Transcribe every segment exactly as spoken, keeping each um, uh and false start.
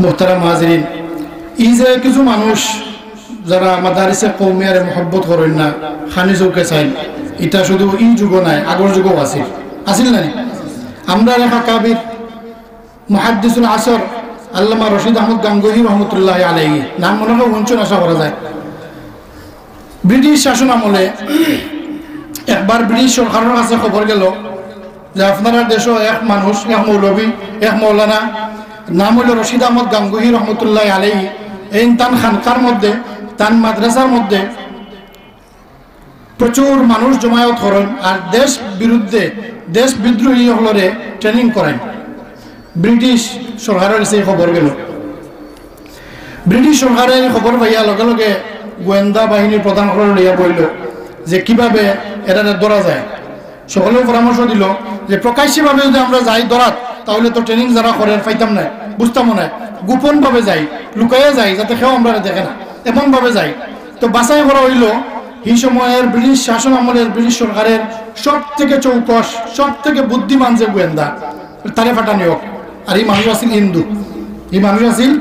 মুহতারাম হাজিরিন, ই যে কিছু মানুষ যারা মাদারিসে কওমিয়ারে মহব্বত করইন না, খানি চউখে চাইন, ইটা শুধু ই যুগো নায়, আগর যুগো আছিল, আছিল না নি? আমরার এক আকাবির মুহাদ্দিসুল আসর আল্লামা রশিদ আহমদ গাঙ্গুহি রহমতুল্লাহ আলাইহি, নাম মনে হয় হুনছইন আশা করা যায়। ব্রিটিশ শাসন আমলে একবার ব্রিটিশ সরকারর কাছে খবর গেল যে আপনারার দেশো এক মানুষ, এক মৌলভী, এক মৌলানা, নাম অইলো রশিদ আহমদ গাঙ্গুহি রহমতুল্লাহ আলাইহি, এইন তান খানকার মধ্যে, তান মাদ্রাসার মধ্যে প্রচুর মানুষ জমায়েত করইন আর দেশ বিরুদ্ধে, দেশ বিদ্রোহী অকলরে training করাইন। ব্রিটিশ সরকারর কাছে ই খবর গেল। ব্রিটিশ সরকারে ই খবর পাইয়া লগে লগে গোয়েন্দা বাহিনীর প্রধান অকলরে লইয়া বইল যে কিভাবে এরারে ধরা যায়। সকলে পরামর্শ দিল যে প্রকাশ্যভাবে যদি আমরা যাই ধরাত, তাহলে তো training যারা করের পাইতাম না, বুঝতামও না, গোপনভাবে যাই, লুকাইয়া যাই, যাতে কেউ আমরারে দেখে না, এমনভাবে যাই। তো বাছাই করা অইল হি সময়র ব্রিটিশ শাসন আমলের ব্রিটিশ সরকারের সব থেকে চৌকস, সব থেকে বুদ্ধিমান যে গোয়েন্দা, তারে ফাটানি অউক। আর ই মানুষ আছিল হিন্দু, ই মানুষ আছিল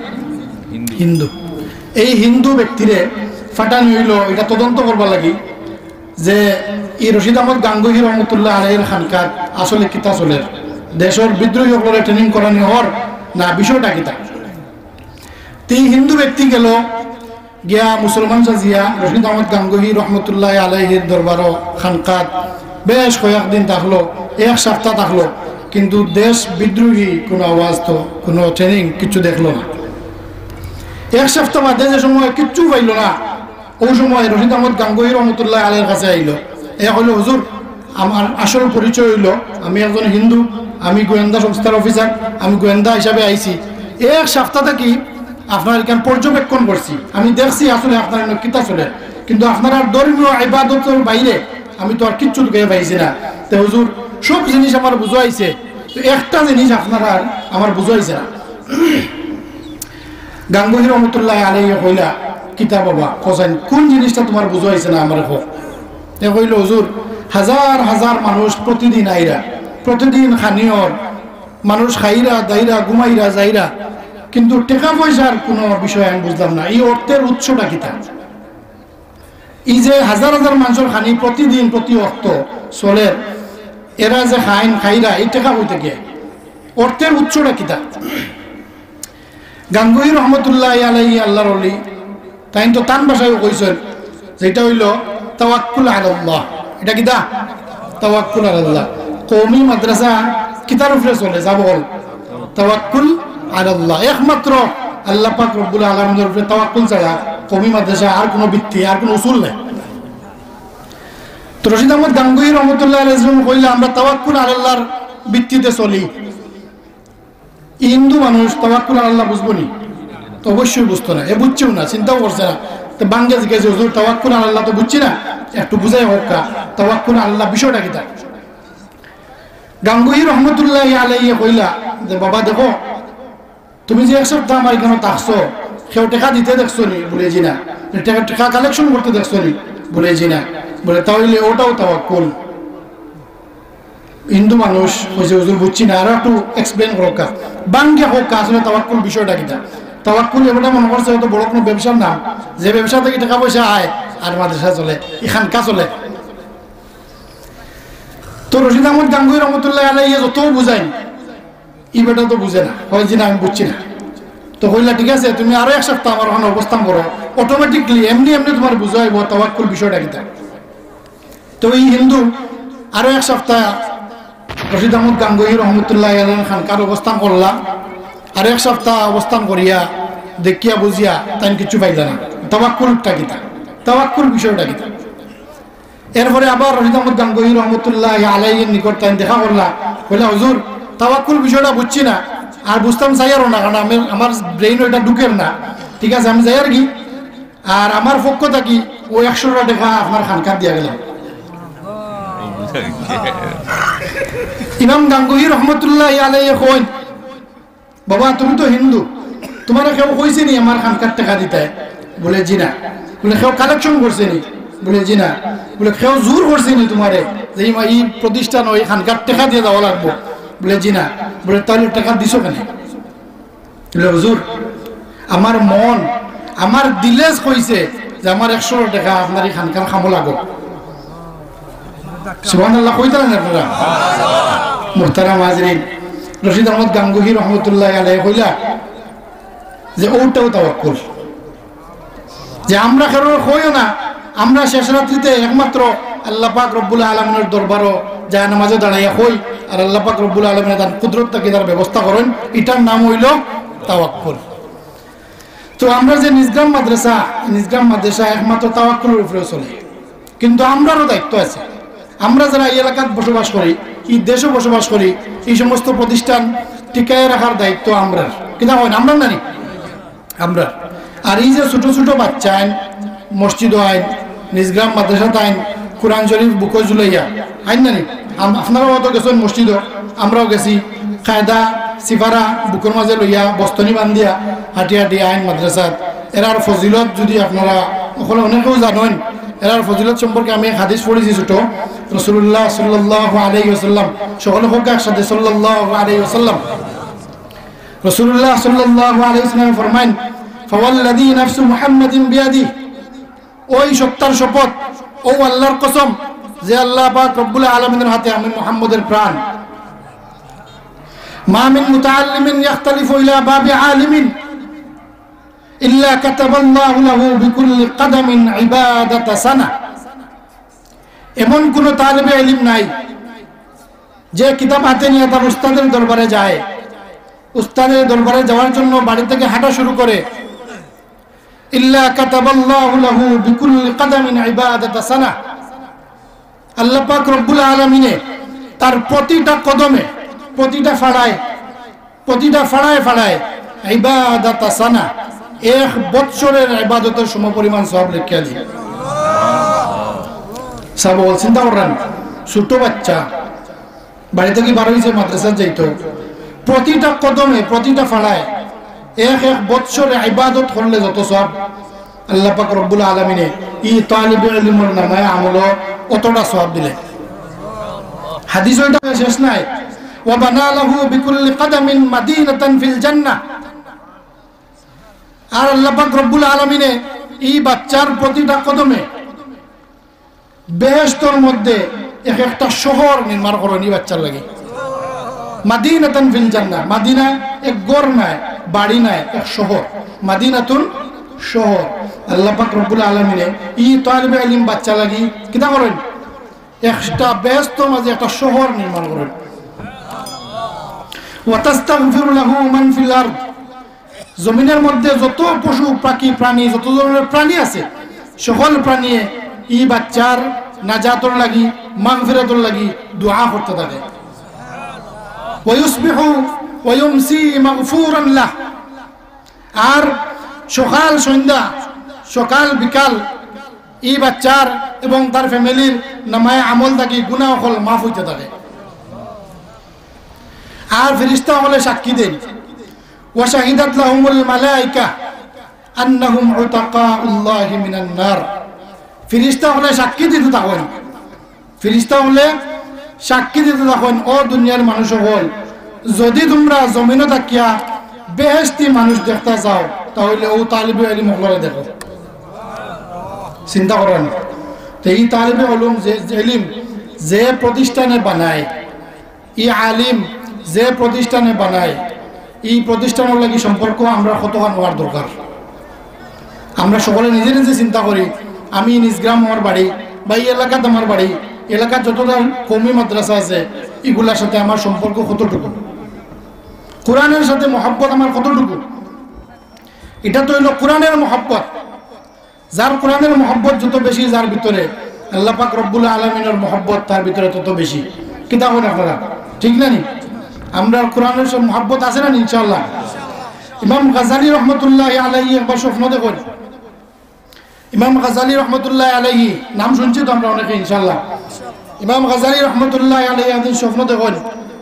হিন্দু। এই হিন্দু ব্যক্তিরে ফাটানি অইল ইটা তদন্ত করবার লাগি যে ই রশিদ আহমদ গাঙ্গুহি রহমতুল্লাহ আলাইহির খানকাত আসলে কিতা চলের, দেশর বিদ্রোহী অকলরে training করানি অর না, বিষয়টা কিতা। তে ই হিন্দু ব্যক্তি গেল, গিয়া মুসলমান সাজিয়া রশিদ আহমদ গাঙ্গুহি রহমতুল্লাহ আলাইহির দরবারো খানকাত বেশ কয়েকদিন থাকলো, এক সপ্তাহ থাকলো, কিন্তু দেশ বিদ্রোহী কোনো আওয়াজ তো, কোনো training কিচ্ছু দেখলো না। এক সপ্তাহ বাদে যে সময় কিচ্ছু পাইল না, ওই সময় রশিদ আহমদ গাঙ্গুহি রহমতুল্লাহ আলাইহির কাছে আইল। এ কইল, "হুজুর, আমার আসল পরিচয় অইল আমি একজন হিন্দু, আমি গোয়েন্দা সংস্থার অফিসার, আমি গোয়েন্দা হিসাবে আইছি। এক সপ্তাহ থাকি আপনার এখান পর্যবেক্ষণ করছি, আমি দেখছি আসলে আপনার এখান কিতা চলে, কিন্তু আপনার আর ধর্মীয় ইবাদতর বাইরে আমি তো আর কিচ্ছু ঢুকাই পাইছি না। তে হুজুর, সব জিনিস আমার বুঝাইছে, তো একটা জিনিস আপনার আর আমার বুঝাইছে না।" গাঙ্গুহি রহমতুল্লাহ আলাইহি কইলা, "কিতা বাবা, হোসেন, কোন জিনিসটা তোমার বুঝাইছে না আমার কও?" এ কইল, "হুজুর, হাজার হাজার মানুষ প্রতিদিন আইরা, প্রতিদিন খানি অর, মানুষ খাইরা, দাইরা, ঘুমাইরা, যাইরা, কিন্তু টেকা পয়সার কোনো বিষয় আমি বুঝলাম না, এই অর্থের উৎসটা কিতা? এই যে হাজার হাজার মানুষর খানি প্রতিদিন প্রতি অক্ত চলের, এরা যে খাইন, খাইরা, এই টেকা কই থাকি? অর্থের উৎসটা কিতা?" গাঙ্গুহি রহমতুল্লাহ আলাইহি আল্লাহর ওলি, তাইন তো তান ভাষায় কইছেন, যেটা অইল তাওয়াক্কুল আলাল্লাহ। এটা কিতা? তাওয়াক্কুল আলাল্লাহ। কওমি মাদ্রাসা কিতার উপরে চলে? যা বল, তাওয়াক্কুল আলাল্লাহ। একমাত্র আল্লাহ পাক রব্বুল আলামিনের উপরে তাওয়াক্কুল ছাড়া কওমি মাদ্রাসা আর কোনো ভিত্তি, আর কোনো উসুল নাই। তো রশিদ আহমদ গাঙ্গুহি রহমতুল্লাহ আলাইহি কইলা, "আমরা তাওয়াক্কুল আলাল্লাহর ভিত্তিতে চলি।" ই হিন্দু মানুষ তাওয়াক্কুল আলাল্লাহ বুঝবো নি? তো অবশ্যই বুঝতো না, এ বুঝছেও না, চিন্তাও করছে না। তো বাঙ্গে জিজ্ঞাসা, "হুজুর, তাওয়াক্কুল আলাল্লাহ তো বুঝছি না, একটু বুঝাই হোক কা, তাওয়াক্কুল আলাল্লাহ বিষয়টা কিতা?" গাঙ্গুহি রহমতুল্লাহ আলাইহি কইলা যে, "বাবা দেখো, তুমি যে এক সপ্তাহ আমার এখানে থাকছো, কেউ টেকা দিতে দেখছো নি?" বলে, "জি না।" "টেকা, টেকা কালেকশন করতে দেখছো নি?" বলে, "জি না।" বলে, "তাহলে ওটাও তাওয়াক্কুল?" হিন্দু মানুষ কইছে, "হুজুর, বুঝছি না, আরো একটু এক্সপ্লেন করো কা, বাঙ্গে হোক কা, আসলে তাওয়াক্কুল বিষয়টা কিতা?" তাওয়াক্কুল এবারে মনে করছে হয়তো বড় কোনো ব্যবসার নাম, যে ব্যবসা থাকি টেকা পয়সা আয় আর মাদ্রাসা চলে, এখানকা চলে। তো রশিদ আহমদ গাঙ্গুহি রহমতুল্লাহ আলাইহি যত বুঝাইন, ই বেটা তো বুঝে না, কয়, "জি না, আমি বুঝছি না।" তো কইলা, "ঠিক আছে, তুমি আরো এক সপ্তাহ আমার ওখানে অবস্থান করো, অটোমেটিকলি এমনি এমনি তোমার বুঝা অইবো তাওয়াক্কুল বিষয়টা কিতা।" তো ই হিন্দু আরো এক সপ্তাহ রশিদ আহমদ গাঙ্গুহি রহমতুল্লাহ আলাইহির খানকার অবস্থান করলা, আর এক সপ্তাহ অবস্থান করিয়া দেখিয়া বুঝিয়া তাইন কিচ্ছু পাইলা না। তাওয়াক্কুলটা কিতা? তাওয়াক্কুল বিষয়টা কিতা? এরপরে আবার রশিদ আহমদ গাঙ্গুহি রহমতুল্লাহ আলাইহির নিকট তাইন দেখা করলা, কইলা, "হুজুর, তাওয়াক্কুল বিষয়টা বুঝছি না, আর বুঝতাম চাইয়ারও না, কারণ আমি, আমার ব্রেইনও এটা ঢুকের না। ঠিক আছে, আমি যাইয়ার গি, আর আমার পক্ষ থাকি ও একশোটা টেকা আপনার খানকাত দিয়া গেলাম।" ইমাম গাঙ্গুহি রহমতুল্লাহ আলাইহি কইন, "বাবা, তুমি তো হিন্দু, তোমারে কেউ কইছে নি আমার খানকার টেকা দিতায়?" বলে, "জি না।" বলে, "কেউ কালেকশন করছে নি?" বলে, "জি না।" বলে, "কেউ জোর করছে নি তোমারে যে এই মা-, এই প্রতিষ্ঠান, ওই খানকার টেকা দিয়া যাওয়া লাগবো?" বলে, "জি না।" বলে, "তাহলে টেকা দিছো কেনে?" বলে, "হুজুর, আমার মন, আমার দিলে কইছে যে আমার একশো টেকা আপনার এই খানকার কামো লাগো।" সুবহানাল্লাহ কইতা না আপনারা? মুহতারাম হাজিরিন, রশিদ আহমদ গাঙ্গুহি রহমতুল্লাহ আলাইহি কইলা যে ওটাও তাওয়াক্কুল। যে আমরা কারোর কইও না, আমরা শেষ রাত্রিতে একমাত্র আল্লাহ পাক রব্বুল আলামিনের দরবারো জায়নামাজে দাঁড়াইয়া কই, আর আল্লাহ পাক রব্বুল আলামিনে তার কুদরত থাকি তার ব্যবস্থা করেন, এটার নাম হইল তাওয়াক্কুল। তো আমরা যে নিজগ্রাম মাদ্রাসা, নিজগ্রাম মাদ্রাসা একমাত্র তাওয়াক্কুলের উপরে চলে, কিন্তু আমরারও দায়িত্ব আছে। আমরা যারা এই এলাকাত বসবাস করি, এই দেশে বসবাস করি, এই সমস্ত প্রতিষ্ঠান টিকায় রাখার দায়িত্ব আমরার। কিনা হয় না? আমরার নানি? আমরার। আর এই যে ছোট ছোট বাচ্চা আইন, মসজিদও আইন, নিজগ্রাম মাদ্রাসাত আইন, কোরআন শরীফ বুকো ঝুলাইয়া আইন নানি? আম-, আপনারাও তো গেছেন মসজিদও, আমরাও গেছি। কায়দা, সিফারা বুকর মাঝে লইয়া, বস্তনি বান্ধিয়া, হাঁটি হাঁটি আইন মাদ্রাসাত। এরার ফজিলত যদি আপনারা অকলে অনেকেও জানেন, এরার ফজিলত সম্পর্কে আমি এক হাদিস পড়েছি ছোট, রাসূলুল্লাহ সাল্লাল্লাহু আলাইহি ওয়াসাল্লাম, সকলে হোক একসাথে সাল্লাল্লাহু আলাইহি ওয়াসাল্লাম। রাসূলুল্লাহ সাল্লাল্লাহু আলাইহি ওয়াসাল্লাম ফরমাইন, "ফাওয়াল্লাযী নাফসু মুহাম্মাদিন বিয়াদিহি", ওই সত্তার শপথ, ও আল্লাহর কসম, যে আল্লাহ পাক রব্বুল আলামিনের হাতে আমি মুহাম্মদের প্রাণ। "মা মিন মুতাআল্লিমিন ইয়াখতালিফু ইলা বাবি আলিমিন ইল্লা কাতাবাল্লাহু লাহু বিকুল্লি কাদামিন ইবাদাতা সানা।" এমন কোন তালিবে ইলম নাই যে কিতাব হাতে নিয়ে তার উস্তাদের দরবারে যায়, উস্তাদের দরবারে যাওয়ার জন্য বাড়ি থেকে হাঁটা শুরু করে, "ইল্লা কাতাবাল্লাহু লাহু বিকুল্লি কাদামিন ইবাদাতা সানা।" আল্লাহ পাক রব্বুল আলামিনে তার প্রতিটা কদমে, প্রতিটা ফাড়ায়, প্রতিটা ফাড়ায় ফাড়ায় ইবাদাতা সানা, এক বৎসরের ইবাদতের সমপরিমাণ সওয়াব লেখিয়া দিন। সাব চিন্তা করেন, ছোট বাচ্চা বাড়ি থাকি বার হইছে, মাদ্রাসাত যাইতো, প্রতিটা কদমে, প্রতিটা ফাড়ায় এক এক বৎসরে ইবাদত করলে যত সওয়াব আল্লাহ পাক রব্বুল আলামিনে ই তালিবে ইলমর নামায়ে আমলো অতটা সওয়াব দিলে। হাদিস ওইটা শেষ নাই, "ওয়া বানা লাহু বিকুল্লি কাদামিন মাদিনাতান ফিল জান্নাহ।" আর আল্লাহ পাক রব্বুল আলামিনে ই বাচ্চার প্রতিটা কদমে বেহেশতর মধ্যে এক একটা শহর নির্মাণ করইন ই বাচ্চার লাগি। মাদিনাতান ফিল জান্নাহ, মাদিনা এক ঘর নায়, বাড়ি নায়, এক শহর, মাদিনাতুন শহর। আল্লাহ পাক রব্বুল আলামিনে ই তালিবে ইলম বাচ্চা লাগি কিতা করইন? একটা বেহেশতর মাঝে একটা শহর নির্মাণ করইন। "ওয়া তাস্তাগফিরু লাহু মান ফিল আরদ", জমিনের মধ্যে যত পশু পাখি প্রাণী, যত ধরনের প্রাণী আছে, সকল প্রাণীয়ে ই বাচ্চার নাজাতর লাগি, মাগফিরাতর লাগি দোয়া করতে থাকে। "ওয়া ইউসবিহু ওয়া ইউমসি মাগফুরান লাহ", আর সকাল সন্ধ্যা, সকাল বিকাল ই বাচ্চার এবং তার ফ্যামিলির নামায়ে আমল থাকি গুনাহ অকল মাফ হইতে থাকে। আর ফিরিস্তা অকলে সাক্ষী দেন, "ওয়া শাহিদাত লাহুমুল মালাইকা আন্নাহুম উতাকাউল্লাহি মিনান নার।" ফিরিস্তা অকলে সাক্ষী দিতে থাকইন, ফিরিস্তা অকলে সাক্ষী দিতে থাকইন, "ও দুনিয়ার মানুষ অকল, যদি তুমরা জমিনো থাকিয়া বেহেশতি মানুষ দেখতা চাও, তাহলে অউ তালিবে ইলম অকলরে দেখো।" চিন্তা করেন, তো ই তালিবে ইলম যে, যে ইলম যে প্রতিষ্ঠানে বানায়, ই আলিম যে প্রতিষ্ঠানে বানায়, ই প্রতিষ্ঠানর লাগি সম্পর্ক আমরা কতখান হওয়ার দরকার। আমরা সকলে নিজে নিজে চিন্তা করি, আমি নিজ গ্রাম আমার বাড়ি, বা এই এলাকাত আমার বাড়ি, এলাকাত যতটা কওমি মাদ্রাসা আছে, ইগুলার সাথে আমার সম্পর্ক কতটুকু, কোরআনের সাথে মহব্বত আমার কতটুকু, এটা তো হইল কোরআনের মহব্বত। যার কোরআনের মহব্বত যত বেশি যার ভিতরে, আল্লাহ পাক রব্বুল আলামিনের মহব্বত তার ভিতরে তত বেশি। কিতা কইন আপনারা? ঠিক না নি? আমরা কোরআনের সব মহব্বত আছে না নি? ইনশাআল্লাহ। ইমাম গাজালি রহমতুল্লাহ আলাইহি একবার স্বপ্ন দেখইন। ইমাম গাজালি রহমতুল্লাহ আলাইহি নাম শুনছি তো আমরা অনেকে ইনশাআল্লাহ। ইমাম গাজালি রহমতুল্লাহ আলাইহি একদিন স্বপ্ন দেখইন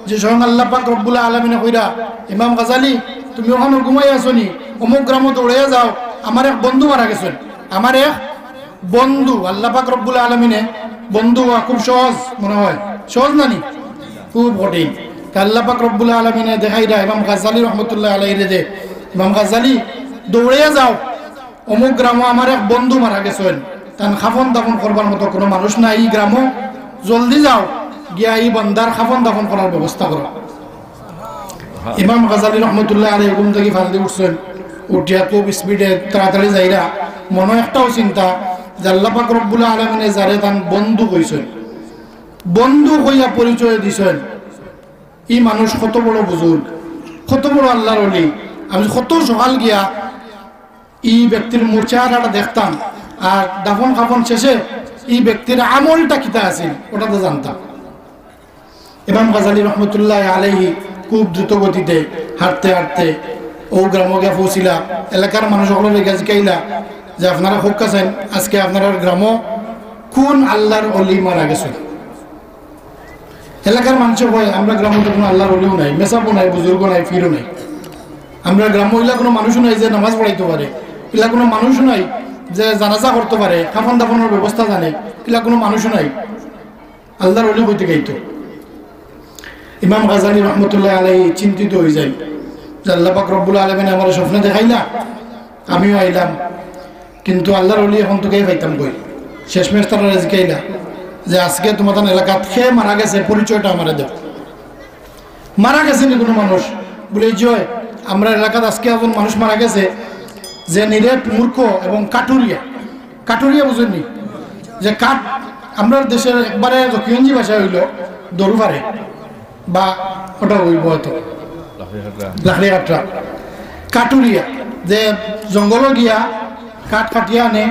যে স্বয়ং আল্লাহ পাক রব্বুল আলামিনে কইরা, "ইমাম গাজালি, তুমি ওখানো ঘুমাই আছো নি? অমুক গ্রামো দৌড়াইয়া যাও, আমার এক বন্ধু মারা গেছইন।" আমার এক বন্ধু, আল্লাহ পাক রব্বুল আলামিনে বন্ধু হওয়া খুব সহজ মনে হয়, সহজ না নি? খুব কঠিন। তা আল্লাহ পাক রব্বুল আলামিনে দেখাইরা ইমাম গাজালি রহমতুল্লাহ আলাইহিরে যে ইমাম গাজ্জালী, দৌড়াইয়া যাও, অমুক গ্রামো আমার এক বন্ধু মারা গেছইন, তান কাফন দাফন করবার মতো কুনু মানুষ নাই ই গ্রামো, জলদি যাও, গিয়া ই বান্দার কাফন দাফন করার ব্যবস্থা করো। ইমাম গাজ্জালী রহমতুল্লাহ আলাইহি ঘুম থাকি ফালদি উঠছইন, উঠিয়া খুব স্পিডে তাড়াতাড়ি যাইরা, মনো একটাউ চিন্তা যে আল্লাহ পাক রব্বুল আলামিনে যারে তান বন্ধু কইছইন, বন্ধু কইয়া পরিচয় দিছইন, ই মানুষ কত বড় বুজুর্গ, কত বড় আল্লাহর ওলি। আমি কত সকাল গিয়া ই ব্যক্তির মুর্চাটা দেখতাম, আর দাফন কাফন শেষে ই ব্যক্তির আমলটা কিতা আছিল ওটা তো জানতাম। ইমাম গাজ্জালী রহমতুল্লাহ আলাইহি খুব দ্রুত গতিতে হাঁটতে হাঁটতে অউ গ্রামো গিয়া পৌঁছিলা। এলাকার মানুষ অকলরে গিয়া জিকাইলা যে, "আপনারা কউক্কা চাইন, আজকে আপনারার গ্রামো কুন আল্লাহর ওলি মারা গেছইন?" এলাকার মানষে কয়, "আমরার গ্রামো তো কুনু আল্লাহর ওলিও নাই, মেসাবও নাই, বুজুর্গও নাই, পীরও নাই। আমরার গ্রামো ইলা কুনু মানুষও নাই যে নামাজ পড়াইতো পারে, ইলা কুনু মানুষও নাই যে জানাজা করতো পারে, কাফন দাফনর ব্যবস্থা জানে, ইলা কুনু মানুষও নাই। আল্লাহর ওলি কই থাকি আইতো?" ইমাম গাজ্জালী রহমতুল্লাহ আলাইহি চিন্তিত অইযাইন যে, "আল্লাহ পাক রব্বুল আলামিন আমারে স্বপ্নে দেখাইলা, আমিও আইলাম, কিন্তু আল্লাহর ওলি অখন তো কে পাইতাম কই?" শেষমেশ তারারে জিকাইলা যে, "আজকে তুমার তান এলাকাত কে মারা গেছে, পরিচয়টা আমারে দেও।" মারা গেছে নি কুনু মানুষ? বলে, "জি অয়, আমরার এলাকাত আজকে একজন মানুষ মারা গেছে, যে নিরেট মূর্খ এবং কাটুরিয়া।" কাটুরিয়া বুঝইন নি? যে কাট, আমরার দেশর একবারে দক্ষিণজি ভাষা অইলো দড়ু ফারে, বা ওটা অইবো হয়তো লাকড়ি কাটরা। কাটুরিয়া, যে জঙ্গলো গিয়া কাট কাটিয়া আনে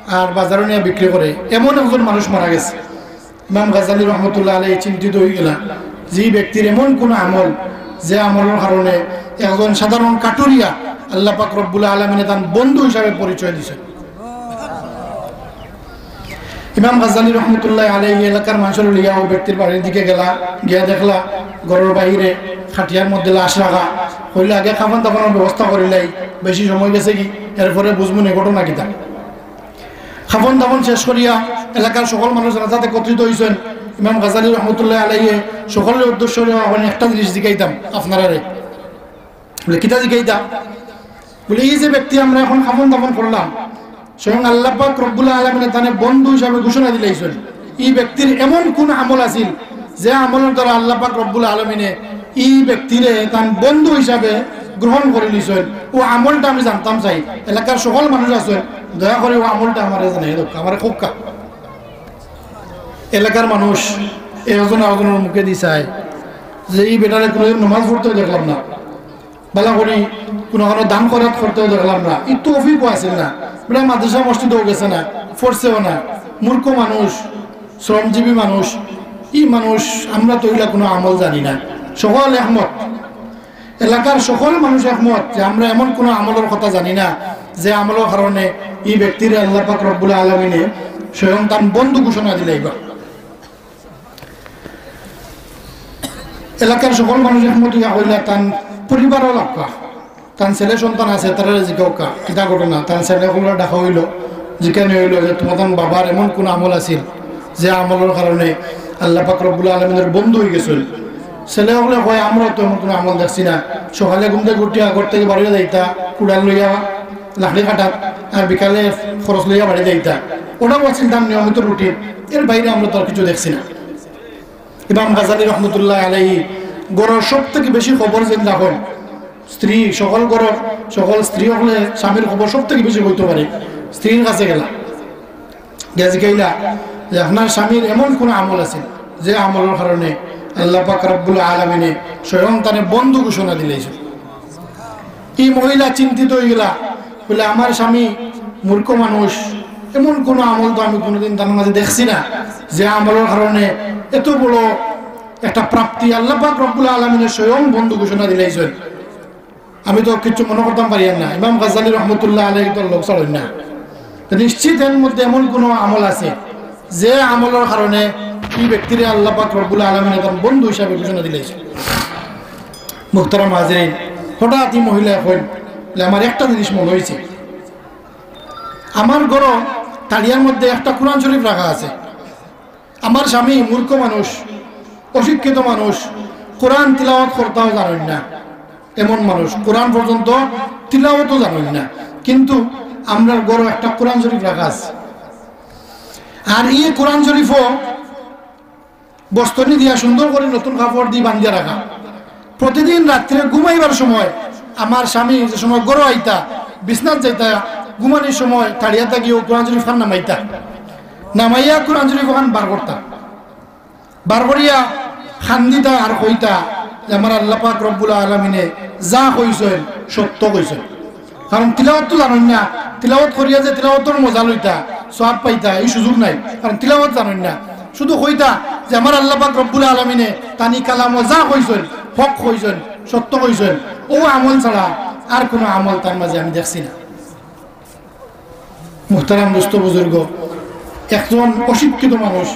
আর বাজারো নিয়া বিক্রি করে, এমন একজন মানুষ মারা গেছে। ইমাম গাজ্জালী রহমতুল্লাহ আলাইহি চিন্তিত অইগেলা যে ই ব্যক্তির এমন কুনু আমল, যে আমলর কারণে একজন সাধারণ কাটুরিয়া আল্লাহ পাক রব্বুল আলামিনে তান বন্ধু হিসাবে পরিচয় দিছইন। ইমাম গাজ্জালী রহমতুল্লাহ আলাইহি এলাকার মানষরে লইয়া অউ ব্যক্তির বাড়ির দিকে গেলা, গিয়া দেখলা ঘরর বাইরে খাটিয়ার মধ্যে লাশ রাখা। কইলা, "আগে কাফন দাফনর ব্যবস্থা করিলাই, বেশি সময় গেছে কি, এরপরে বুঝমুনে ঘটনা কিতা।" কাফন দাফন শেষ করিয়া এলাকার সকল মানুষ জানাজাত একত্রিত অইছইন। ইমাম গাজ্জালী রহমতুল্লাহ আলাইহি সকলর উদ্দেশ্য করিয়া, "অখন একটা জিনিস জিকাইতাম আপনারারে।" বলে, "কিতা জিকাইতা?" বলে, "ই যে ব্যক্তি আমরা অখন কাফন দাফন করলাম, স্বয়ং আল্লাহ পাক রব্বুল আলামিনে তানে বন্ধু হিসাবে ঘোষণা দিলাইছইন, ই ব্যক্তির এমন কুন আমল আছিল যে আমলর দ্বারা আল্লাহ পাক রব্বুল আলামিনে ই ব্যক্তিরে তান বন্ধু হিসাবে গ্রহণ করিলিছইন, অউ আমলটা আমি জানতাম চাই, এলাকার সকল মানুষ আছইন, দয়া করি অউ আমলটা আমারে জানাই দেউক্কা, আমারে কউক্কা।" এলাকার মানুষ একজন আরকজনর মুখেদি চায় যে ই বেটারে কুনুদিন নমাজ পড়তেও দেখলাম না, ভালা করি কুনু কানো দান খয়রাত করতেও দেখলাম না, ই তৌফিকও আছিল না, বেটা মাদ্রাসা মসজিদেও গেছে না, পড়ছেও না, মূর্খ মানুষ, শ্রমজীবী মানুষ, ই মানুষ, আমরা তো ইলা কুনু আমল জানি না। সকল একমত, এলাকার সকল মানুষ একমত যে আমরা এমন কুনু আমলর কথা জানি না যে আমলর কারণে ই ব্যক্তিরে আল্লাহ পাক রব্বুল আলামিনে স্বয়ং তান বন্ধু ঘোষণা দিলাইবা। এলাকার সকল মানুষ একমত অইয়া কইলা, তান পরিবারও লাগবা, তান ছেলে সন্তান আছে, তারারে জিকাউক্কা, কিতা ঘটনা? তান ছেলে অকলরে ডাকা অইলো, জিকানি অইলো যে, "তুমার তান বাবার এমন কুন আমল আছিল যে আমলর কারণে আল্লাহ পাক রব্বুল আলামিনের বন্ধু অইগেছইন?" ছেলে অকলে কয়, "আমরা তো এমন কুনু আমল দেখছি না, সকালে ঘুম থাকি উঠিয়া ঘর থাকি বারইয়া যাইতা কুড়াল লইয়া লাকড়ি কাটাত, আর বিকালে খরচ লইয়া বাড়ি যাইতা, ওটাও আছিল তান নিয়মিত রুটিন, এর বাইরে আমরা তো আর কিছু দেখছি না।" ইমাম গাজ্জালী রহমতুল্লাহ আলাইহি ঘরর সব থাকি বেশি খবর যেইন রাখইন, স্ত্রী, সকল ঘরর সকল স্ত্রী অকলে স্বামীর খবর সব থাকি বেশি কইতো পারে। স্ত্রীর কাছে গেলা, গিয়া জিকাইলা যে, "আপনার স্বামীর এমন কুনু আমল আছিল যে আমলর কারণে আল্লাহ পাক রব্বুল আলামিনে স্বয়ং তানে বন্ধু ঘোষণা দিলাইছইন?" ই মহিলা চিন্তিত অইগেলা, বলে, "আমার স্বামী মূর্খ মানুষ, এমন কুনু আমল তো আমি কুনুদিন তান মাঝে দেখছি না যে আমলর কারণে এত বড় একটা প্রাপ্তি আল্লাহ পাক রব্বুল আলামিনে স্বয়ং বন্ধু ঘোষণা দিলাইছইন। আমি তো কিচ্ছু মনো করতাম পারিয়ার না।" ইমাম গাজ্জালী রহমতুল্লাহ আলাইহি তো লোক ছাড়ইন না। তো নিশ্চিত এর মধ্যে এমন কুনু আমল আছে যে আমলর কারণে ই ব্যক্তিরে আল্লাহ পাক রব্বুল আলামিনে তান বন্ধু হিসাবে ঘোষণা দিলাইছইন। মুহতারাম হাজিরিন, হঠাৎ ই মহিলায় কইন, বলে, "আমার একটা জিনিস মনো অইছে, আমার ঘরো তাড়িয়ার মধ্যে একটা কোরআন শরীফ রাখা আছে। আমার স্বামী মূর্খ মানুষ, অশিক্ষিত মানুষ, কোরআন তিলাওয়াত করতাও জানইন না। এমন মানুষ কোরআন পর্যন্ত তিলাওয়াতও জানইন না, কিন্তু আমরার ঘরো একটা কোরআন শরীফ রাখা আছে। আর ই কোরআন শরীফও বস্তনি দিয়া সুন্দর করি নতুন কাপড় দি বান্ধিয়া রাখা। প্রতিদিন রাত্রে ঘুমাইবার সময় আমার স্বামী যে সময় ঘরো আইতা, বিছনাত যাইতা, ঘুমানির সময় তাড়িয়া থাকিও কোরআন শরীফ খান নামাইতা, নামাইয়া কোরআন শরীফ খান বার করতা। বার করিয়া খান্দিতা আর কইতা যে, "আমার আল্লাহ পাক রব্বুল আলামিনে যা কইছইন, সত্য কইছইন।" কারণ তিলাওয়াত তো জানইন না, তিলাওয়াত করিয়া যে তিলাওয়াতর মজা লইতা, সওয়াব পাইতা, ই সুযোগ নাই, কারণ তিলাওয়াত জানইন না। শুধু কইতা যে, "আমার আল্লাহ পাক রব্বুল আলামিনে তানি কালামো যা কইছইন, হক কইছইন, সত্য কইছইন।" অউ আমল ছাড়া আর কুনু আমল তার মাঝে আমি দেখছি না। মুহতারাম দোস্ত বুজুর্গ, একজন অশিক্ষিত মানুষ,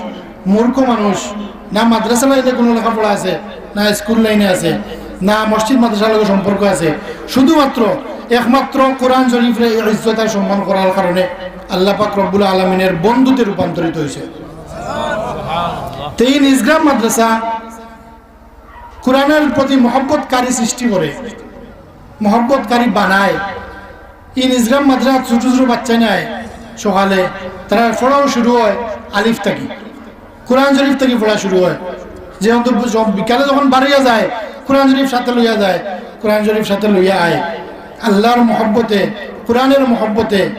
মূর্খ মানুষ, না মাদ্রাসা লাইনে কুনু লেখাপড়া আছে, না স্কুল লাইনে আছে, না মসজিদ মাদ্রাসার লগে সম্পর্ক আছে, শুধুমাত্র একমাত্র কোরআন শরীফরে ইজ্জত আর সম্মান করার কারণে আল্লাহ পাক রব্বুল আলামিনের বন্ধুতে রূপান্তরিত অইছে। তে ই নিজগ্রাম মাদ্রাসা কোরআনের প্রতি মহব্বতকারী সৃষ্টি করে, মহব্বতকারী বানায়। ই নিজগ্রাম মাদ্রাসাত ছোট ছোট বাচ্চাইন আয়, সকালে তারার পড়াও শুরু অয় আলিফ থাকি, কোরআন শরীফ থাকি পড়া শুরু অয়। যেহেতু জ-, বিকালে যখন বারইয়া যায়, কোরআন শরীফ সাথে লইয়া যায়, কোরআন শরীফ সাথে লইয়া আয়। আল্লাহর মহব্বতে, কোরআনের মহব্বতে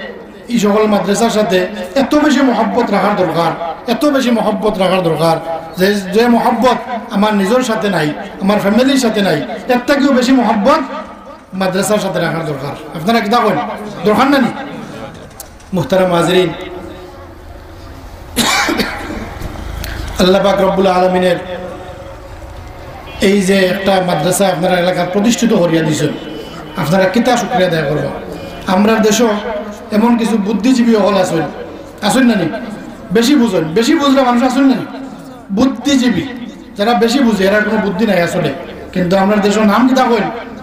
ই সকল মাদ্রাসার সাথে এত বেশি মহব্বত রাখার দরকার, এত বেশি মহব্বত রাখার দরকার, যে, যে মহব্বত আমার নিজর সাথে নাই, আমার ফ্যামিলির সাথে নাই, এর থাকিও বেশি মহব্বত মাদ্রাসার সাথে রাখার দরকার। আপনারা কিতা কইন? দরকার না নি? মুহতারাম হাজিরিন, আল্লাহ পাক রব্বুল আলামিনের এই যে একটা মাদ্রাসা আপনারা এলাকাত প্রতিষ্ঠিত করিয়া দিছইন, আপনারা কিতা শুকরিয়া আদায় করবা? আমরার দেশো এমন কিছু বুদ্ধিজীবী অকল আছইন, আছইন না নি? বেশি বুঝইন, বেশি বুঝরা মানুষ আছইন না নি? বুদ্ধিজীবী, যারা বেশি বুঝে, এরার কুনু বুদ্ধি নাই আসলে, কিন্তু আমরার দেশো নাম কিতা কইন?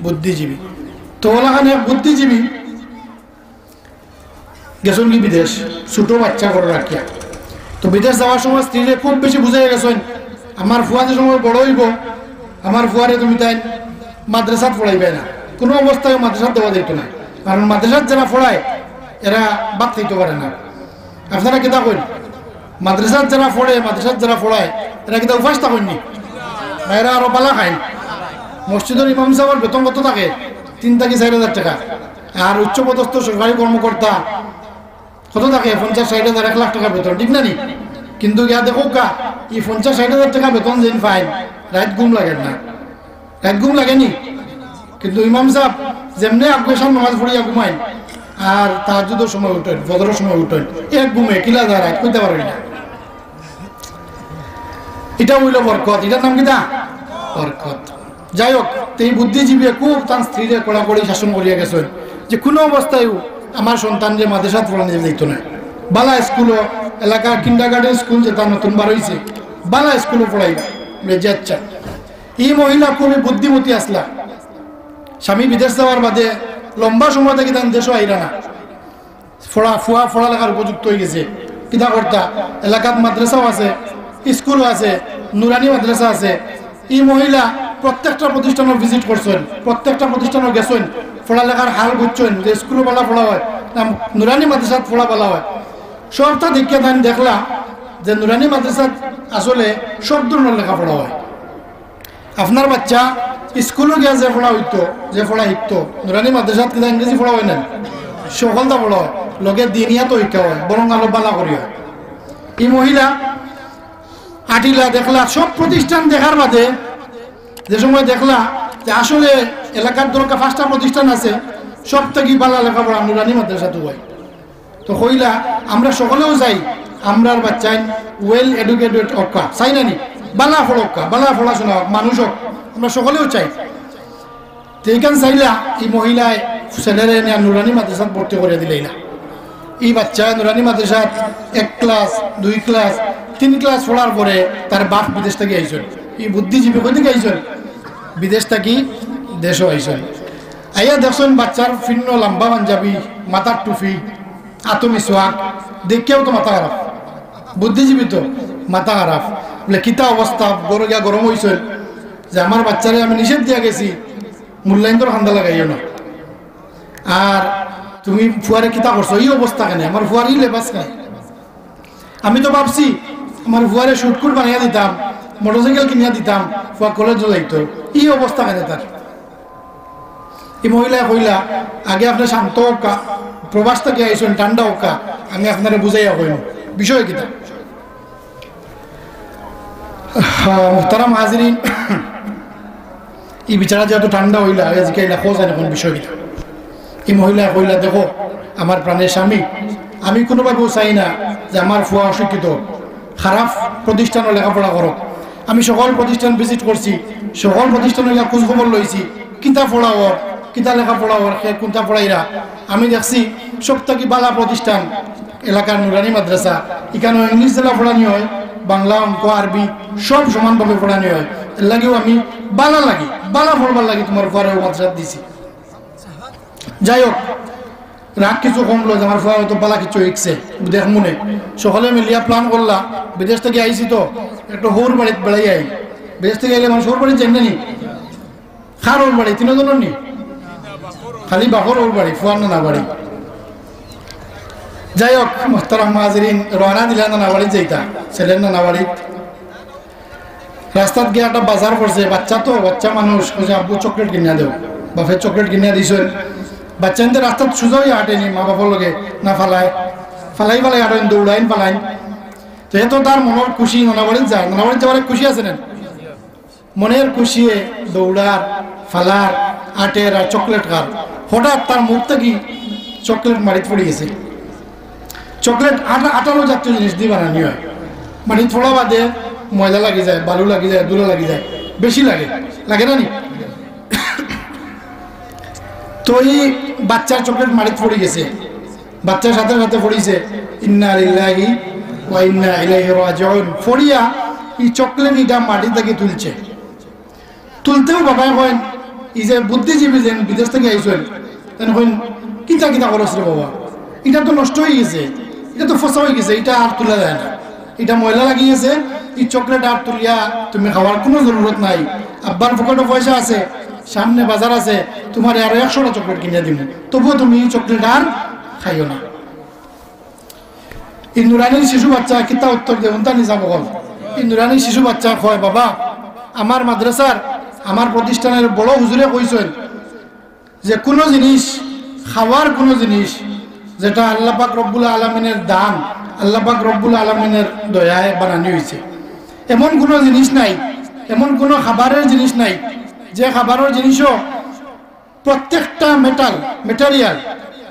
বুদ্ধিজীবী। তো অলাখান এক বুদ্ধিজীবী গেছইন কি বিদেশ, ছোট বাচ্চা ঘরো রাখিয়া। তো বিদেশ যাওয়ার সময় স্ত্রীরে খুব বেশি বুঝাইয়া গেছইন, "আমার ফুয়া যে সময় বড় অইবো, আমার ফুয়ারে তুমি তাইন মাদ্রাসাত পড়াইবায় না, কুনু অবস্থায় মাদ্রাসাত দেওয়া যাইতো না, কারণ মাদ্রাসাত যারা পড়ায় এরা ভাত খাইতো পারে না।" আপনারা কিতা কইন? মাদ্রাসাত যারা পড়ে, মাদ্রাসাত যারা পড়ায়, এরা কিতা উপাস থাকইন নি? না, এরা আরো বালা খাইন। মসজিদর ইমাম সাবর বেতন কত থাকে? তিন থাকি চাইর হাজার টেকা। আর উচ্চপদস্থ সরকারি কর্মকর্তা কত থাকে? পঞ্চাশ ষাইট হাজার, এক লাখ টেকা বেতন, ঠিক না নি? কিন্তু গিয়া দেখউক্কা, ই পঞ্চাশ ষাইট হাজার টেকা বেতন যেইন পাইন, রাইত ঘুম লাগের না। রাইত ঘুম লাগে নি? কিন্তু ইমাম সাব যেমনে আগ এশার নামাজ পড়িয়া ঘুমাইন, আর তাহাজ্জুদর সময় উঠইন, ফজরর সময় উঠইন, এক ঘুমে কিলা যায় রাইত, কইতা পারইন না। ইটা অইলো বরকত, ইটার নাম কিতা? বরকত। যাই হোক, তে ই বুদ্ধিজীবীয়ে খুব তান স্ত্রীরে কড়াকড়ি শাসন করিয়া গেছইন যে কুনু অবস্থায়ও আমার সন্তানরে মাদ্রাসাত পড়ানি যাইতো নায়। বালা স্কুলো, এলাকার কিন্ডারগার্টেন স্কুল যেটা নতুন বার অইছে, বালা স্কুলো পড়াইবা। বলে, "জি আচ্ছা।" ই মহিলা খুবই বুদ্ধিমতী আছলা। স্বামী বিদেশ যাওয়ার বাদে লম্বা সময় থাকি তান দেশো আইরা না। পড়া, ফুয়া পড়ালেখার উপযুক্ত অইগেছে। কিতা করতা? এলাকাত মাদ্রাসাও আছে, স্কুলও আছে, নুরানি মাদ্রাসা আছে। ই মহিলা প্রত্যেকটা প্রতিষ্ঠানো ভিজিট করছইন, প্রত্যেকটা প্রতিষ্ঠানো গেছইন, পড়ালেখার হাল বুঝছইন যে স্কুলো বালা পড়া অয়, না নুরানি মাদ্রাসাত পড়া বালা অয়। সবটা দেখিয়া তাইন দেখলা যে নুরানি মাদ্রাসাত আসলে সব ধরনর লেখাপড়া অয়। আপনার বাচ্চা স্কুলো গিয়া যে পড়া অইতো, যে পড়া শিখতো, নুরানি মাদ্রাসাত কিতা ইংরেজি পড়া অয় না? সকলতা পড়া অয়, লগে দিনিয়াতও শিক্ষা অয়, বরং আরো বালা করি অয়। ই মহিলা আটিলা দেখলা, সব প্রতিষ্ঠান দেখার বাদে যে সময় দেখলা যে আসলে এলাকাত ধরো পাঁচটা প্রতিষ্ঠান আছে, সব থাকি বালা লেখাপড়া নুরানি মাদ্রাসাত অয়। তো কইলা, "আমরা সকলেও চাই, আমরার বাচ্চাইন well educated অউক্কা, চাই না নি? বালা পড়উক্কা, বালা পড়াশোনা অউক, মানুষ অউক, আমরা সকলেও চাই।" তো ইখান চাইলা, ই মহিলায় ছেলেরে নিয়া নুরানি মাদ্রাসাত ভর্তি করিয়া দিলাইলা। ই বাচ্চা নুরানি মাদ্রাসাত এক ক্লাস, দুই ক্লাস, তিন ক্লাস পড়ার পরে তার বাপ বিদেশ থাকি আইছইন। ই বুদ্ধিজীবী কই থাকি আইছইন? বিদেশ থাকি দেশো আইছইন। আইয়া দেখছইন বাচ্চার ফিন্নো লম্বা পাঞ্জাবি, মাথার টুপি, আতো মিসওয়াক, দেখিয়াও তো মাথা খারাপ। বুদ্ধিজীবী তো, মাথা খারাপ। বলে, "কিতা অবস্থা?" ঘরো গিয়া গরম অইছইন যে, "আমার বাচ্চারে আমি নিষেধ দিয়া গেছি, মূল্যায়ন তোর খান্দা লাগাইও না। আর তুমি ফুয়ারে কিতা করছো, ই অবস্থা কেনে, আমার ফুয়ার ই লেবাস কেনে? আমি তো ভাবছি আমার ফুয়ারে শুটকুট বানাইয়া দিতাম, মোটরসাইকেল কিনিয়া দিতাম, ফুয়া কলেজো যাইতো, ই অবস্থা কেনে তার? ই মহিলায় কইলা, "আগে আপনে শান্ত অউক্কা, প্রবাস থাকি আইছইন, ঠান্ডা অউক্কা, আমি আপনারে বুঝাইয়া কইমু বিষয় কিতা।" আহ, মুহতারাম হাজিরিন, ই বেচারা যেহেতু ঠান্ডা অইলা, এ জিকাইলা, "কও চাইন অখন বিষয় কিতা?" ই মহিলায় কইলা, "দেখো, আমার প্রাণের স্বামী, আমি কুনুভাবেও চাই না যে আমার ফুয়া অশিক্ষিত, খারাপ প্রতিষ্ঠানো লেখাপড়া করউক। আমি সকল প্রতিষ্ঠান ভিজিট করছি, সকল প্রতিষ্ঠানো গিয়া খোঁজ খবর লইছি, কিতা পড়া অর, কিতা লেখাপড়া অর, কে কুনটা পড়াইরা। আমি দেখছি সব থাকি বালা প্রতিষ্ঠান এলাকার নুরানি মাদ্রাসা, ইখানো ইংলিশ যেলা পড়ানি অয়, বাংলা, অঙ্ক, আরবি সব সমানভাবে পড়ানি অয়। এর লাগিও আমি বালা লাগি, বালা পড়বার লাগি তুমার ফুয়ারে অউ মাদ্রাসাত দিছি।" যাই হোক, রাগ কিছু কমলো যে আমার ফুয়া অতো বালা কিছু শিখছে, দেখমুনে। সকলে মিলিয়া প্ল্যান করলা, বিদেশ থাকি আইছি তো, একটু হউর বাড়িত বেড়াই আই। বিদেশ থাকি আইলে মানুষ হউর বাড়িত যাইন না নি? কার হউর বাড়ি? তিনজনর নি? খালি বাপর হউর বাড়ি, ফুয়ার নানা বাড়ি। যাই হোক, মুহতারাম হাজিরিন, রওয়ানা দিলা নানা বাড়িত যাইতা, ছেলের নানা বাড়িত। রাস্তাত গিয়া একটা বাজার পড়ছে, বাচ্চা তো, বাচ্চা মানুষ, কইছে, "আব্বু, চকলেট কিনিয়া দেও।" বাপে চকলেট কিনিয়া দিছইন। বাচ্চাইন্তে রাস্তাত সুজা অইয়া হাঁটেনি, মা বাপর লগে না ফালায়, ফালাই ফালাই হাঁটেন, দৌড়াইন ফালাইন। তো এ তো তার মনর খুশি, নানা বাড়িত যায়, নানা বাড়িত যাওয়ার এক খুশি আছে না? মনর খুশিয়ে দৌড়ার, ফালার, আটের আর চকলেট খার। হঠাৎ তার মুখ থাকি চকলেট মাটিত পড়ি গেছে। চকলেট আটা, আটালো জাতীয় জিনিস দি বানানি অয়। মাটিত পড়া বাদে ময়লা লাগি যায়, বালু লাগি যায়, ধুলা লাগি যায়, বেশি লাগে, লাগে না নি? তো ই বাচ্চার চকলেট মাটিত পড়ি গেছে, বাচ্চার সাথে সাথে পড়িছে, "ইন্না লিল্লাহি ওয়া ইন্না ইলাইহি রাজিউন।" পড়িয়া ই চকলেট ইটা মাটি থাকি তুলছে। তুলতেউ বাবায় কইন, ই যে বুদ্ধিজীবী যেন বিদেশ থাকি আইছইন, তেন কইন, "কিতা কিতা করস রে বাবা, ইটা তো নষ্ট অইগেছে, ইটা তো ফসা অইগেছে, ইটা আর তুলা যায় না, ইটা ময়লা লাগি গেছে, ই চকলেট আর তুলিয়া তুমি খাওয়ার কুনু জরুরত নাই। আব্বার পকেটো পয়সা আছে, সামনে বাজার আছে, তুমারে আরো একশোটা চকলেট কিনিয়া দিমু, তবুও তুমি ই চকলেট আর খাইও না।" ই নুরানির শিশু বাচ্চা কিতা উত্তর দেয়, হুনতা নি ছাব অকল। ই নুরানির শিশু বাচ্চা কয়, "বাবা, আমার মাদ্রাসার, আমার প্রতিষ্ঠানের বড় হুজুরে কইছইন যে কুনু জিনিস, খাওয়ার কুনু জিনিস যেটা আল্লাহ পাক রব্বুল আলামিনের দান, আল্লাহ পাক রব্বুল আলামিনের দয়ায় বানানি অইছে, এমন কুনু জিনিস নাই, এমন কুনু খাবারের জিনিস নাই যে খাবারের জিনিসও প্রত্যেকটা মেটাল, ম্যাটেরিয়াল,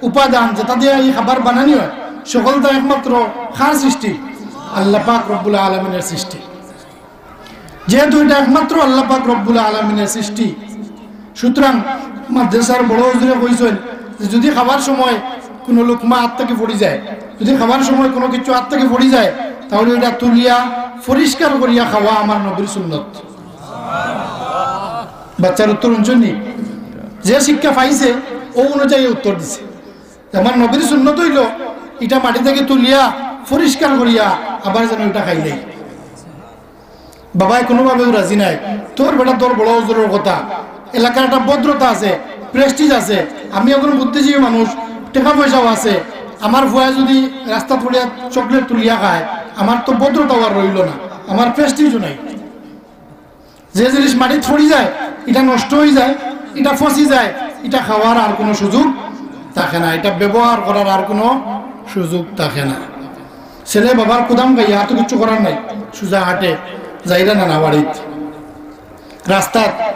উপাদান যেটা দিয়া ই খাবার বানানি অয়, সকলটা একমাত্র কার সৃষ্টি? আল্লাহ পাক রব্বুল আলামিনের সৃষ্টি। যেহেতু ইটা একমাত্র আল্লাহ পাক রব্বুল আলামিনের সৃষ্টি, সুতরাং মাদ্রাসার বড় হুজুরে কইছইন যে যুদি খাবার সময় কুনু লুকমা আত থাকি পড়ি যায়, যুদি খাবার সময় কুনু কিছু আত থাকি পড়ি যায়, তাহলে ইটা তুলিয়া পরিষ্কার করিয়া খাওয়া আমার নবীর সুন্নত। বাচ্চার উত্তর হুনছইন নি? যে শিক্ষা পাইছে, অউ অনুযায়ী উত্তর দিছে। আমার নবীর সুন্নত অইলো, ইটা মাটি থাকি তুলিয়া, পরিষ্কার করিয়া, আবার যেন ইটা খাইলাই। বাবায় কুনুভাবেউ রাজি নায়। "তোর বেটা, তোর বড় হুজুরর কথা, এলাকার একটা ভদ্রতা আছে, প্রেস্টিজ আছে, আমি একজন বুদ্ধিজীবী মানুষ, টেকা পয়সাও আছে, আমার ফুয়ায় যুদি রাস্তাত পড়িয়া চকলেট তুলিয়া খায়, আমার তো ভদ্রতাও আর রইলো না, আমার প্রেস্টিজও নাই।" যে জিনিস মাটিত পড়ি যায়, ইটা নষ্ট অই যায়, ইটা ফসি যায়, ইটা খাওয়ার আর কুনু সুযোগ থাকে না, ইটা ব্যবহার করার আর কুনু সুযোগ থাকে না। ছেলে বাবার কুদাম খাইয়া আর তো কিচ্ছু করার নাই, সুজা হাটে যাইরা নানা বাড়িত। রাস্তাত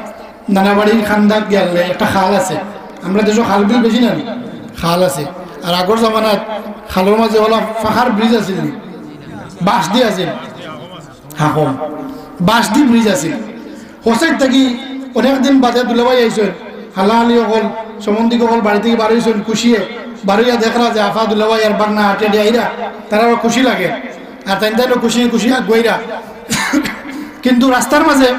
নানা বাড়ির কান্দাত গেলে একটা খাল আছে, আমরা দেশো খাল বিল বেশি না নি, খাল আছে। আর আগর জামানাত খালর মাঝে অলা পাকার ব্রিজ আছিল নি, বাঁশ দি আছিল। হাকম। বাঁশ দি ব্রিজ আছিল। হোসাইড থাকি অনেক দিন বাদে দুলাভাই আইছইন, হালাহালি অকল, সম্বন্ধিক অকল বাড়ি থাকি বার অইছইন, খুশিয়ে বার অইয়া দেখরা যে আফা দুলাভাই আর বাগনা আটে আটে আইরা, তারারও খুশি লাগে। আর তাইন তাইনও খুশি খুশি আগুয়াইরা। কিন্তু রাস্তার মাঝে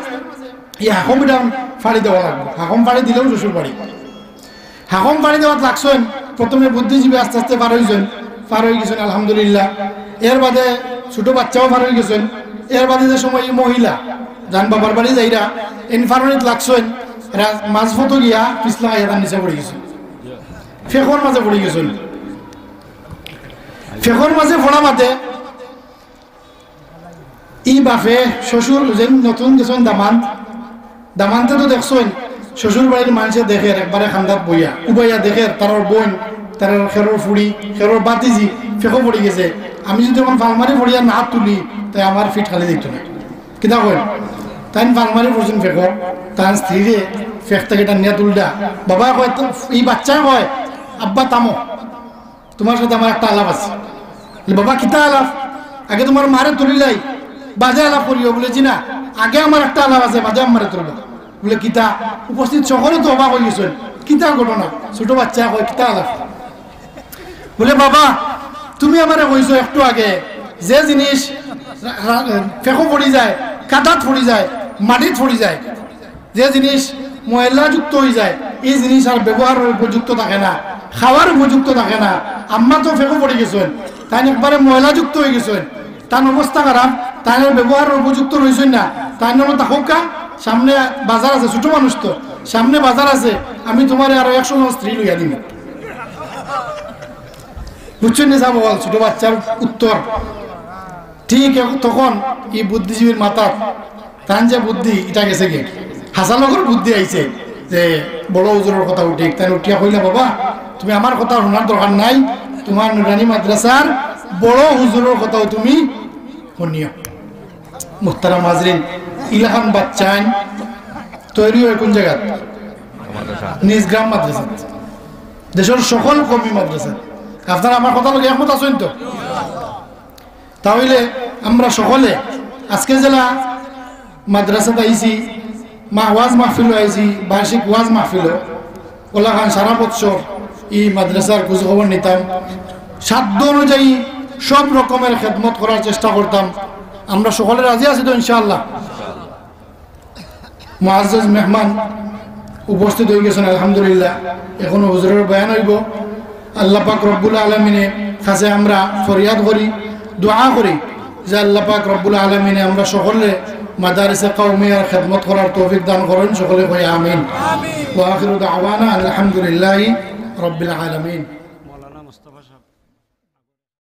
ই হাকম ইটা ফাড়ি দেওয়া লাগবো, হাকম ফাড়ি দিলেউ শ্বশুর বাড়ি। হাকম ফাড়ি দেওয়াত লাগছইন, প্রথমে বুদ্ধিজীবী আস্তে আস্তে পার অইছইন, পার অই গেছইন আলহামদুলিল্লাহ। এর বাদে ছোট বাচ্চাও পার অই গেছইন। এর বাদে যে সময় ই মহিলা যান বাবার বাড়ি যাইরা, এইন ফারনিত লাগছইন, রা-, মাঝপথো গিয়া পিছলা খাইয়া তান নিচে পড়ি গেছইন, ফেকর মাঝে পড়ি গেছইন। ফেকর মাঝে পড়া বাদে ই বাফে শ্বশুর যেন নতুন গেছইন দামান্দ, দামান্দে তো দেখছইন, শ্বশুর বাড়ির মানষে দেখের একবারে খান্দাত বইয়া, উবাইয়া দেখের, তারার বইন, তারার খেরর ফুড়ি, খেরর বাতিজি, ফেকো পড়ি গেছে। আমি যুদি অখন ফাল মারি পড়িয়া না তুলি, তে আমার ফিট খালি দিত না। কিতা কইন? তাইন ফাল মারি পড়ছইন ফেকো, তান স্ত্রীরে ফেক থাকি টানিয়া তুলরা। বাবা কয়, তো ই বাচ্চায় কয়, "আব্বা, থামো।" তুমার সাথে আমার একটা আলাপ আছে। বলে, "বাবা, কিতা আলাপ? আগে তুমার মারে তুলিলাই, বাদে আলাপ করিও।" বলে, "জি না, আগে আমার একটা আলাপ আছে, বাদে আমারে তুলবা।" বলে, "কিতা?" উপস্থিত সকলে তো অবাক অই গেছইন, "কিতা ঘটনা?" ছোট বাচ্চা কয়, "কিতা আলাপ?" বলে, "বাবা, তুমি আমারে কইছো একটু আগে, যে জিনিস রা-, রা-, ফেকো পড়ি যায়, কাদাত পড়ি যায়, মাটিত পড়ি যায়, যে জিনিস ময়লাযুক্ত অই যায়, ই জিনিস আর ব্যবহারর উপযুক্ত থাকে না, খাওয়ার উপযুক্ত থাকে না। আম্মা তো ফেকো পড়ি গেছইন, তাইন একবারে ময়লাযুক্ত অই গেছইন, তান অবস্থা খারাপ, তাইন আর ব্যবহারর উপযুক্ত রইছইন না। তাইন অনো থাকউক্কা, সামনে বাজার আছে, ছোট মানুষ তো, সামনে বাজার আছে, আমি তুমারে আরো একশো জন স্ত্রী লইয়া দিমু।" বুঝছইন নি সাব অকল? ছোট বাচ্চার উত্তর। ঠিক এখন তখন ই বুদ্ধিজীবীর মাথাত তান যে বুদ্ধি, ইটা গেছে গিয়া। হাছা লোকর বুদ্ধি আইছে যে বড় হুজুরর কথা উঠে, তাইন উঠিয়া কইলা, "বাবা, তুমি আমার কথা হুনার দরকার নাই, তুমার নুরানি মাদ্রাসার বড় হুজুরর কথাউ তুমি হুনিও।" মুহতারাম হাজরিন, ইলাখান বাচ্চাইন তৈরি অয় কুন জাগাত? নিজ গ্রাম মাদ্রাসাত, দেশর সকল কওমি মাদ্রাসাত। আপনারা আমার কথার লগে একমত আছইন তো? তা অইলে আমরা সকলে আজকে যেলা মাদ্রাসাত আইছি, মা-, ওয়াজ মাহফিলো আইছি, বার্ষিক ওয়াজ মাহফিলো, অলাখান সারা বৎসর ই মাদ্রাসার খোঁজ খবর নিতাম, সাধ্য অনুযায়ী সব রকমের খেদমত করার চেষ্টা করতাম। আমরা সকলে রাজি আছি তো ইনশাআল্লাহ? মুআজ্জাজ মেহমান উপস্থিত অই গেছইন, আলহামদুলিল্লাহ। অখন হুজুরর বয়ান অইবো। আল্লাহ পাক রব্বুল আলামিনর কাছে আমরা ফরিয়াদ করি, দোয়া করি যে আল্লাহ পাক রব্বুল আলামিনে আমরা সকলরে মাদারিসে কওমিয়ার খেদমত করার তৌফিক দান করইন। সকলে কই আমিন। ওয়া আখিরু দাওয়ানা আলহামদুলিল্লাহি রাব্বিল আলামিন।